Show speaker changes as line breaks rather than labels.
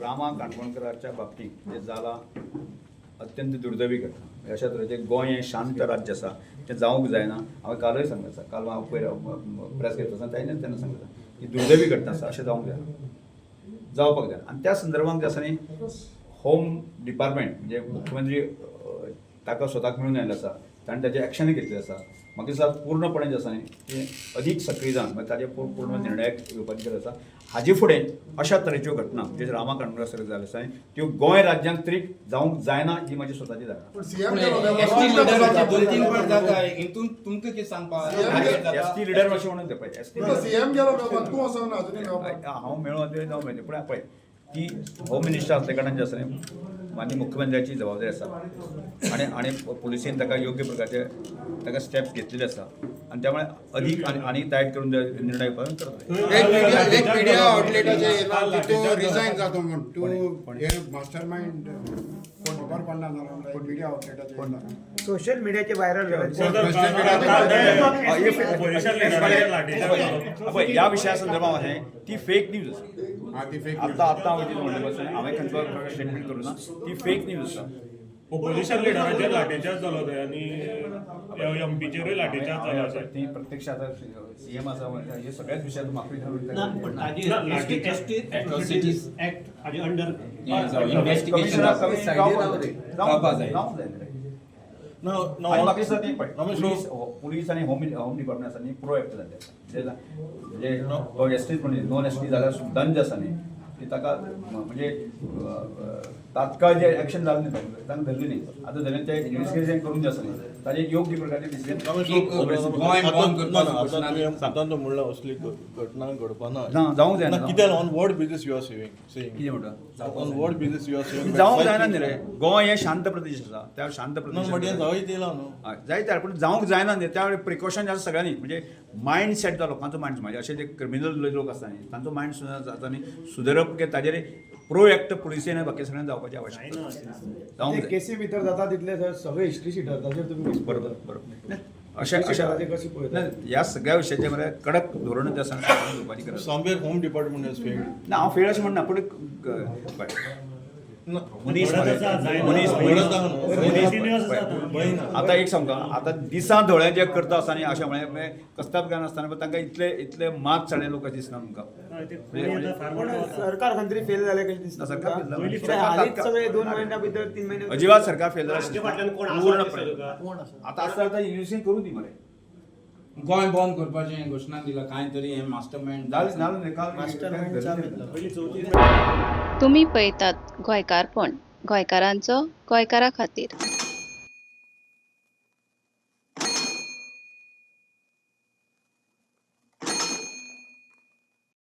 रामा काणकोणकराच्या बाबतींत जें जालां अत्यंत दुर्दैवी घटना. अशा तरेचें गोंय हें शांत राज्य आसा, तें जावंक जायना. हांवें कालय सांगलें आसा, काल हांव पयर प्रेस घेतलो आसा तेन्ना तेन्ना सांगलें आसा ही दुर्दैवी घटना आसा, अशें जावंक जायना, जावपाक जायना. आनी त्या संदर्भात जे आसा न्ही, होम डिपार्टमेंट म्हणजे मुख्यमंत्री ताका स्वताक मेळून आयिल्लो आसा, ताणें ताजें एक्शनूय घेतलें आसा. म्हाका दिसता पूर्णपणे जें आसा न्ही तें अदीक सक्रीय जावन मागीर ताजेर पूर्ण निर्णय घेवपाची गरज आसा. हाजे फुडें अशा तरेच्यो घटना म्हणजे रामा काणकोणकर सर जाल्यो आसा त्यो गोंय राज्यांत तरी जावंक जायना ही म्हजी स्वताची धारणा.
पण सीएम
एसटी लिडराचे 2-3 पाट जाता, हितून तुमकां कितें सांगपाक?
एस टी लिडर अशें म्हणून ते पळय एस टी
सीएम गेलो मेळपाक, तूं वचना अजुनूय मेळपाक.
हांव मेळूं ते जावं मेळटा, पूण पळय ती होम मिनिस्टर आसल्या कारणान जें आसा न्ही माननीय मुख्यमंत्र्याची जबाबदारी आसा आनी आनी पुलिसेन ताका योग्य प्रकारचे ताका स्टेप्स घेतलेले आसा आनी त्यामुळे अदीक आनी आनी टायट करून निर्णय घेवपाक करतले.
एक मिडिया आउटलेटाचेर येयला की तूं रिजायन जाता म्हूण, तूं हे मास्टर मायंड कोण खबर पडना जाल्यार एक मिडिया आउटलेटाचेर येयला.
सोशल मिडियाचे व्हायरल.
पळय ह्या विशया संदर्भात अशें ती फेक न्यूज आसा.
हा, ती फेक.
आतां आतां हांवें कितें म्हणलें पळय, हांवें खंयचो स्टेटमेंट करूं ना, ती फेक न्यूज आसा.
ओपोजिशन लिडराचेर लाठीचार्ज जालो थंय आनी एमपीचेरूय लाठीचार्ज जालो अशें.
ती प्रत्यक्ष आतां सीएम आसा हे सगळ्याच विशयात म्हाका
ना, पण ताजेर एसटी
Atrocities.
Act हाजे अंडर
इन्व्हेस्टिगेशन जावपा जाय.
जावंक जाय. आनी म्हाका दिसता ती पळय पुलीस पुलीस आनी होम होम डिपार्टमेंट आसा न्ही प्रोएक्ट जाल्ले आसा. म्हणजे तो एस टी म्हणजे नॉन एस टी जाल्यार सुद्दां जे आसा न्ही ती ताका म्हणजे तात्काळ जे एक्शन जालें न्ही तांकां धरलें न्ही, आतां धरलें तें इन्वेस्टिगेशन करून जे आसा न्ही ताजेर योग्य प्रकारचे डिसिजन.
गोंय बंद करपाचो घोशणा दिली.
आतां तूं म्हणलां असली घटना घडपा ना.
ना, जावंक जायना.
कित्याक on what basis you are saying?
कितें म्हणटा?
On what basis you are saying?
जावंक जायना न्ही रे, गोंय हें शांत प्रदेश आसा, त्या शांत
नो,
प्रदेश
बट हें जायत येयलां न्हू.
हय, जायते, पूण जावंक जायना न्ही. त्या वेळार प्रिकॉशन आसा सगळ्यांनी, म्हणजे मायंड सेट जाता लोकांचो मायंड, म्हणजे अशे जे क्रिमिनल लोक आसता न्ही तांचो मायंड जाता न्ही सुदरप की ताजेर प्रो एक्ट पुलिसेन आनी बाकी सगळ्यांनी जावपाची आवश्यकता जावंक जाय.
केसी भितर जाता तितले सगळे हिस्ट्री शिटर ताचेर तुमी
बरोबर बरोबर. अशें अशें
कशी पळयता?
ह्या सगळ्या विशयाचेर मरे कडक धोरण त्या सरकारान घेवपाची गरज आसा.
Somewhere home department has failed.
ना, हांव फेल अशें म्हणना, पूण मनीस मरे, मनीस मनीस आतां एक सांगता, आतां दिसा धोळे जे करता आसतना अशें म्हळें कसताप घेनासतना आसतना पण तांकां इतले इतले मात साडे लोक दिसना तुमकां.
सरकार खंय तरी फेल जालें कशें दिसता?
सरकार fail जालें.
हालींच सगळे 2 म्हयन्या भितर 3 म्हयने
अजिबात सरकार फेल जालें.
फाटल्यान कोण आसा
पूर्णपणे.
दिसता तुका?
आतां आसता आतां इन्व्हेस्टिगेशन करूं दी मरे.
गोंय बंद करपाचें घोशणा दिला, कांय तरी हें मास्टर मायंड
जालें जालें काल.
पयलीं चवथी.
तुमी पळयतात गोंयकारपण, गोंयकारांचो गोंयकारा खातीर.